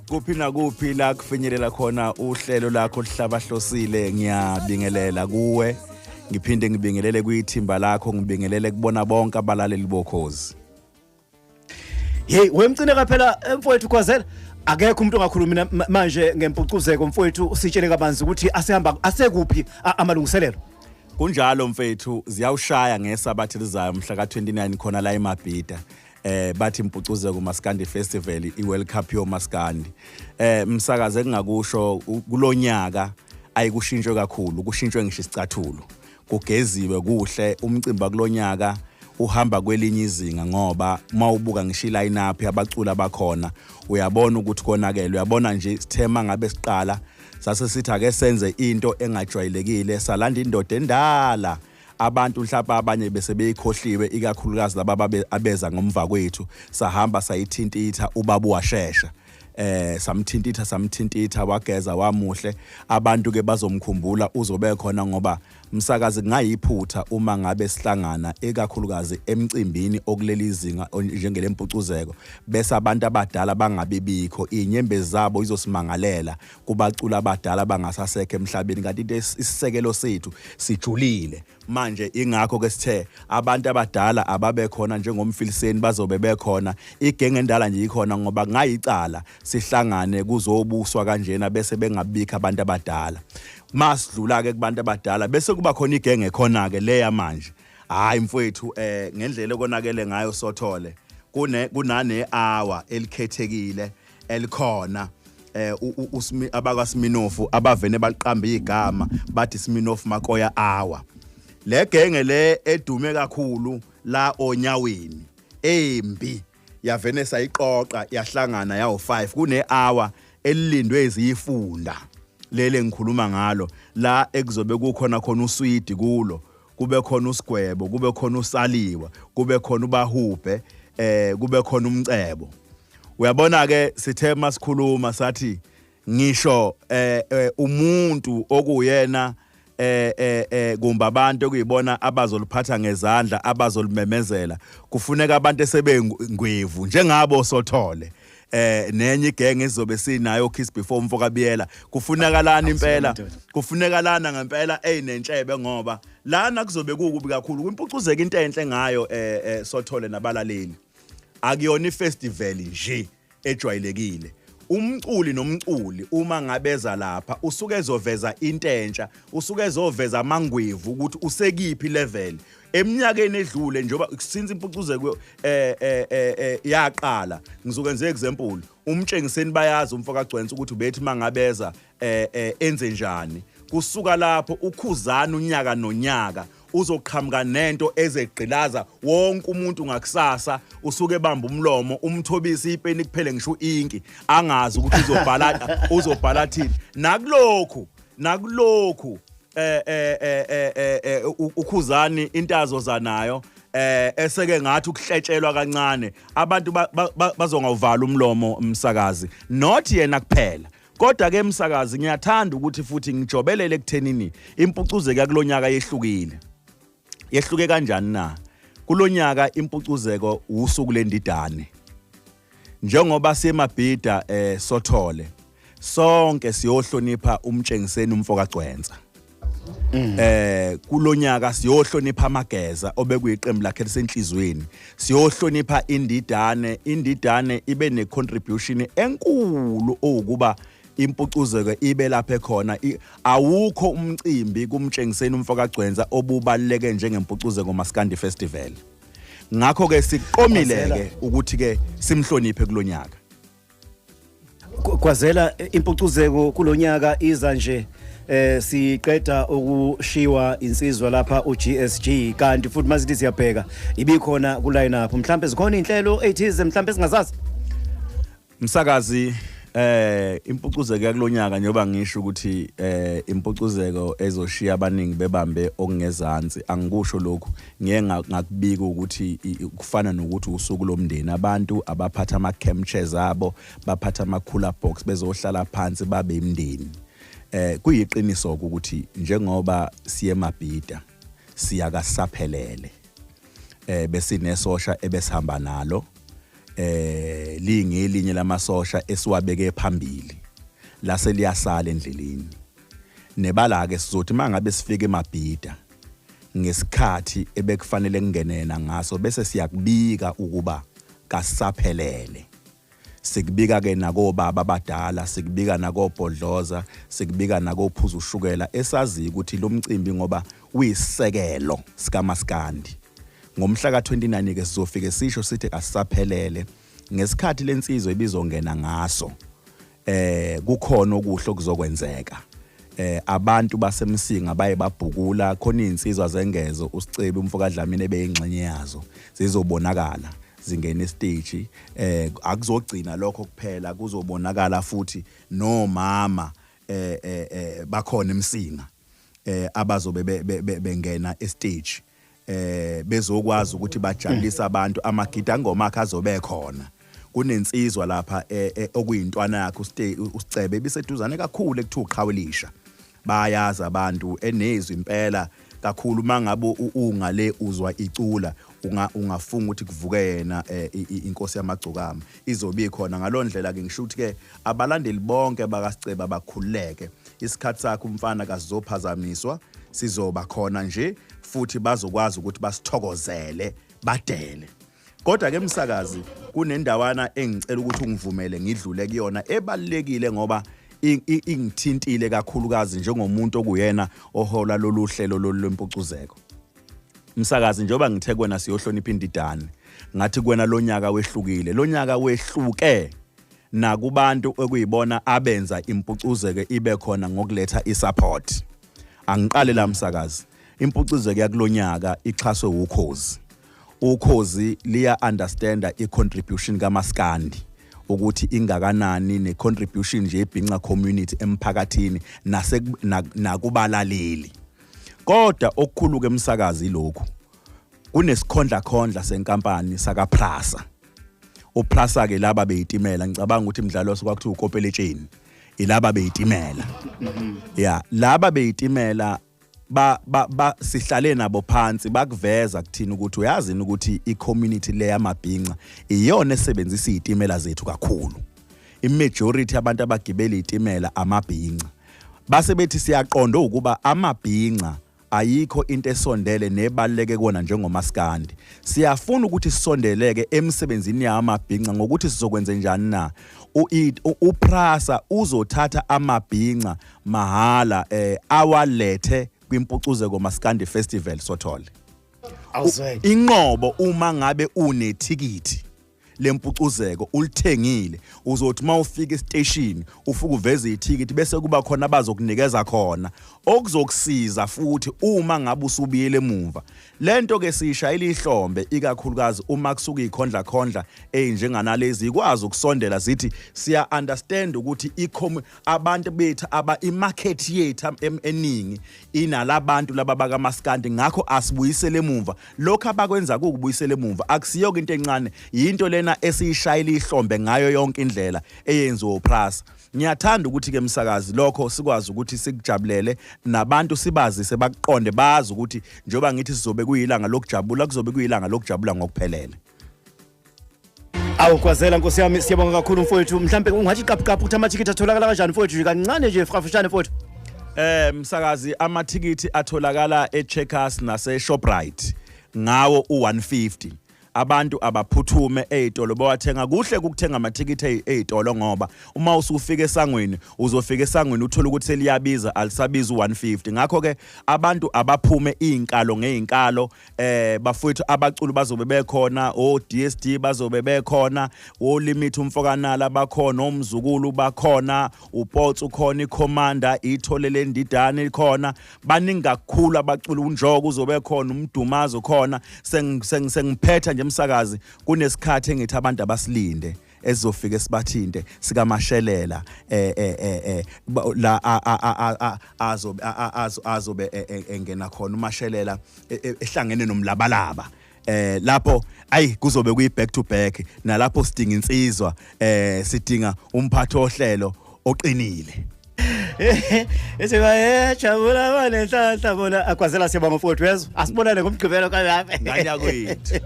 Kuphi nakuphi la kufinyelela khona uhlelo lakho lihlabahlosile, ngiyabingelela kuwe, ngiphinde ngibingelele kwithimba lakho, ngibingelele kubona bonke abalaleli bokhozi. Hey wemcine phela mfowethu Gwazela, akekho umuntu ongakhulumi manje ngempucuzeko mfowethu. Usitshele kabanzi ukuthi asehamba asekuphi amalungiselelo. Kunjalo mfethu, ziyawushaya ngesabatha elizayo mhla ka29 khona la eMabhida. Bathi impucuzeko Maskandi Festival, iWorld Cup yoMaskandi. Msakaze, engingakusho kulonyaka ayikushintshwe kakhulu, kushintshwe ngisho isicathulo. Kugeziwe kuhle. Umcimbi kulonyaka uhamba kwelinye izinga ngoba mawubuka ngisho i-line up yabaculi abakhona, uyabona ukuthi konakele. Uyabona nje, sithema ngabe siqala sase sithi ake senze into engajwayelekile, salanda indoda endala abantu mhlawumbe abanye bese beyikhohliwe, ikakhulukazi laba abeza ngomva kwethu. Sahamba sayithintitha ubaba washesha, samthintitha, samthintitha, wageza wamuhle. Abantu ke bazomkhumbula, uzobe khona ngoba msakazi kungayiphutha uma ngabe sihlangana, ikakhulukazi emcimbini okuleli zinga njengelempucuzeko, bese abantu abadala bangabibikho. Inyembezi zabo izosimangalela kubacula abadala bangasasekho emhlabeni, kanti into isisekelo sethu sijulile. Manje ingakho ke sithe abantu abadala ababe khona, njengomfiliseni bazobe bekhona, igenge endala nje ikhona, ngoba kungayicala sihlangane kuzobuswa kanjena bese bengabikho abantu abadala. Masidlula ke kubantu abadala, bese kuba khona igenge khona ke leya manje. Hayi mfowethu, ngendlela ekonakele ngayo sothole kune kunane hour elikhethekile elikhona, usimi abakwaSminofu abavene baqamba igama bathi Sminofu Makoya Hour. Le genge le edume kakhulu la onyaweni embi yavene sayiqoqa, yahlangana yawo 5. Kune hour elilindwe izifunda lele ngikhuluma ngalo la, ekuzobe kukhona khona uswidi kulo, kube khona usigwebo, kube khona usaliwa, kube khona ubahubhe, kube khona umcebo. Uyabona ke, sithe masikhuluma sathi ngisho umuntu okuyena kumbe abantu okuyibona abazoliphatha ngezandla, abazolimemezela, kufuneka abantu esebengwevu njengabo sothole nenye igenge izobe sinayo, Kiss Before umfoka Biyela. Kufuneka lana impela, kufuneka lana ngempela eyinentshebe, ngoba lana kuzobe kukubi kakhulu kwimpucuzeko. Into enhle ngayo, sothole nabalaleli, akuyona ifestival nje ejwayelekile. Umculi nomculi uma ngabeza lapha usuke ezoveza intentsha, usuke ezoveza amangwevu ukuthi usekiphi level eminyakeni edlule, njengoba since impucuzeko yaqala. Ngizokwenza example, umtshengiseni bayazi umfoka Gcwensa ukuthi ubethi mangabeza enze njani. Kusuka lapho ukhuzana unyaka nonyaka uzoqhamuka nento ezegqilaza wonke umuntu ngakusasa, usuke ebamba umlomo, umthobisa ipeni kuphele ngisho inki, angazi ukuthi uzobhala thini. Nakulokhu ukhuzani intazo zanayo eseke ngathi ukuhletshelwa kancane, abantu bazongawuvala umlomo umsakazi, not yena kuphela. Kodwa ke msakazi, ngiyathanda ukuthi futhi ngijobelele ekuthenini impucuzeko kulonyaka yehlukile. Yehluke kanjani na? Kulonyaka impucuzeko usuku lendidane. Njengoba siyemabhida, sothole, sonke siyohlonipha umtshengiseni umfoka Gcwensa. Kulonyaka siyohlonipha amageza obekuyiqembu lakhe lisenhlizweni, siyohlonipha indidane. Indidane ibe ne contribution enkulu ukuba impucuzeko ibe lapha ekhona. Awukho umcimbi kumtshengiseni umfoka Gcwensa obubaluleke njengempucuzeko Maskandi Festival. Ngakho ke siqomile ke ukuthi ke simhloniphe kulonyaka. Kwazela, impucuzeko kulonyaka iza nje siqeda ukushiwa insizwa lapha uGSG, kanti futhi masithi siyabheka ibikhona ku line up. Mhlambe zikhona inhlelo ezithize mhlambe singazazi? Msakazi, impucuzeko yakulonyaka, njengoba ngisho ukuthi impucuzeko ezoshiya abaningi bebambe okungezansi, angikusho lokhu, ngeke ngakubika ukuthi kufana nokuthi usuku lomndeni, abantu abaphatha ama camp chairs abo, baphatha ama cooler box, bezohlala phansi babe imndeni. Kuyiqiniso ukuthi njengoba siye Mabhida siya kasaphelele, besinesosha ebesihamba nalo. Lingelinye lamasosha esiwabeke phambili lase liyasala endleleni. Nebala ke sizothi mangabe sifike eMabhida ngesikhathi ebekufanele kungenena ngaso, bese siyakubika ukuba kasaphelele. Sikubika ke nakobaba abadala, sikubika nakobhodloza, sikubika nakophuza ushukela, esazi ukuthi lo mcimbi ngoba uyisisekelo sikaMaskandi. Ngomhla ka29 ke sizofike sisho sithi asisaphelele ngesikhathi lensizwe ibizongena ngaso. Kukhona okuhle okuzokwenzeka. Abantu baseMsinga baye babhukula khona, izinsizwa zengezo uSicebi umfoka Dlamini ebeyingxenye yazo zizobonakala zingena estage. Akuzogcina lokho kuphela, kuzobonakala futhi nomama bakhona eMsinga abazobe bengena estage, bezokwazi ukuthi bajabulise abantu. Amagida ngoma akhe azobe khona. Kunensizwa lapha okuyintwana yakhe uSicebe ibiseduzane kakhulu, ekuthiwa uQhawelisha, bayazi abantu, enezwi impela kakhulu. Mangabe ungale uzwa icula, ungafunga ukuthi kuvuke yena inkosi yamagcokama izobe ikhona. Ngalondlela ke ngisho ukuthi ke abalandeli bonke bakaSicebe bakhululeke, isikhathi sakhe umfana kasizophazamiswa, sizoba khona nje futhi bazokwazi ukuthi basithokozele badele. Kodwa ke msakazi, kunendawana engicela ukuthi ungivumele ngidlule kuyona ebalekile, ngoba ingithintile kakhulukazi njengomuntu okuyena ohola lolu hlelo lolu lwempucuzeko. Msakazi, njengoba ngithe kuwena siyohlonipha indidane, ngathi kuwena lonyaka wehlukile, lonyaka wehluke nakubantu ekuyibona abenza impucuzeko ibe khona ngokuletha isupport. Angiqale la msakazi, impucuzeko yakulonyaka ixhaswe ukhozi. Ukhozi liya understanda i-contribution kaMaskandi ukuthi ingakanani, ne-contribution nje ebhinca community emphakathini nase nakubalaleli. Kodwa okukhulu ke msakazi lokhu, kunesikhondla khondla senkampani saka Prasa. uPrasa ke laba beyitimela, ngicabanga ukuthi imidlalo sokwakuthiwa ukopeletsheni, ilaba beyitimela. Ya, laba beyitimela ba ba sihlale nabo phansi, bakuveza kuthina ukuthi uyazini ukuthi i-community le yamabhinca iyona esebenzisa izitimela zethu kakhulu, imajority abantu abagibela izitimela amabhinca. Base bethi siyaqonda ukuba amabhinca ayikho into esondele nebaluleke kona njengomaskandi, siyafuna ukuthi sisondeleke emsebenzini yamabhinca ngokuthi sizokwenza njani na. uPrasa uzothatha amabhinca mahala awalethe kwimpucuzeko Maskandi Festival sothole. Awuzweke. Inqobo uma ngabe unethikithi lempucuzeko ulithengile, uzothi mawufika estation ufike uveze ithikithi, bese kuba khona abazokunikeza khona okuzokusiza futhi uma ngabe usubuyele emuva. Lento ke siyishayela ihlombe, ikakhulukazi uma kusuka ikhondla khondla ezinjenganalezi ikwazi ukusondela zithi siya understand ukuthi abantu bethu aba imarket yethu eningi inalabantu laba bakaMaskandi, ngakho asibuyisele emuva. Lokho abakwenza ukubuyisela emuva akusiyo into encane, yinto lena esiyishayela ihlombe ngayo yonke indlela eyenziwa uPrasa. Ngiyathanda ukuthi ke msakazi lokho sikwazi ukuthi sikujabulele nabantu, sibazise bakuqonde, bazi ukuthi njengoba ngithi sizobe kuyilanga lokujabula, kuzobe kuyilanga lokujabula ngokuphelele. Awukwazela nkosi yami, siyabonga kakhulu mfowethu. Mhlambe ungathi qaphu qaphu ukuthi amathikithi atholakala kanjani mfowethu, nje kancane nje kafushane mfowethu? Msakazi, amathikithi atholakala eCheckers nase Shoprite ngawo u150. Abantu abaphuthume ezitolo bawathenga. Kuhle ukuthenga amathikithi ezitolo ngoba uma usufika esangweni, uzofika esangweni uthola ukuthi seliyabiza, alisabiza u150. Ngakho ke abantu abaphume izinkalo ngezinkalo. Bafowethu, abaculi bazobe bekhona, o DSD bazobe bekhona, o Limit umfokanala bakhona, omzukulu bakhona, uPotso ukhona, iCommander itholele ndidane ikhona, baningi kakhulu abaculi, uNjoko uzobe khona, umdumazo khona. Sengiphetha nje emsakazi, kunesikhathi engithi abantu abasilinde esizofika sibathinte sikamashelela la azobe azobe engena khona umashelela ehlangene nomlabalaba. Lapho ayi kuzobe kuyi back to back, nalapho sidinga insizwa, sidinga umphathi ohlelo oqinile. Ethi baye jabula banenhlanhla bona. Akwazela, siyabonga mfowethu, yezwa, asibonane ngomgqibelo kanje. Nganya kwethu.